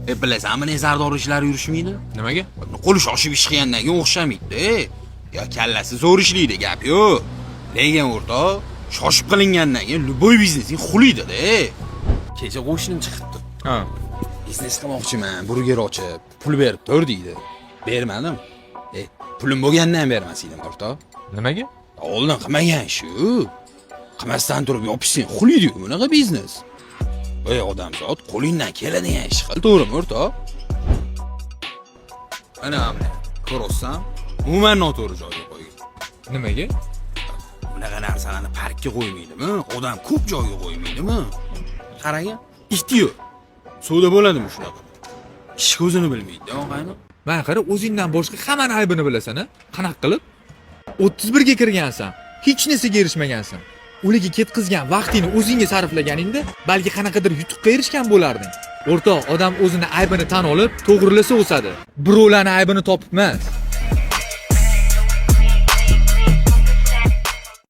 E, bilasanmi, ne zardor ishlari yurishmaydi? Nimaga? Qo'li shoshib ish qilgandan keyin o'xshamaydi. Yo kallasi zo'r ishlaydi, gap yo'q. Lekin, o'rtoq, shoshib qilingandan keyin любой biznesing xuliydi-da. Kecha qo'shnim chiqibdi. Ha. "Biznes qilmoqchiman, burger ochib, pul berib tur", deydi. Bermadim. E, pulim bo'lgandan ham bermas edim, o'rtoq. Nimaga? Oldin qilmagan shu. Qilmasdan turib yopishsang, xuliydi-yu bunaqa biznes. Ey odamzod, qo'lingdan keladigan ish qil, to'g'rimi, o'rtoq? Ana, mana ko'ryapsan, umuman noto'g'ri joyga qo'ygan. Nimaga? Bunaqa narsalarni parkka qo'ymaydimi? Odam ko'p joyga qo'ymaydimi? Qarang, it yo'q. Suvda bo'ladimi shunaqa? Ish ko'zini bilmaydi, og'ayni. Mana qara, o'zingdan boshqa hammani aybini bilasan, a? Qanaqa qilib? 31 ga kirgansan, hech narsaga erishmagansan. Ularga ketqizgan vaqtingni o'zingga sarflaganingda, balki qanaqadir yutuqqa erishgan bo'larding. O'rtoq, odam o'zini aybini tan olib, to'g'rilasa o'sadi. Birovlarni aybini topib emas.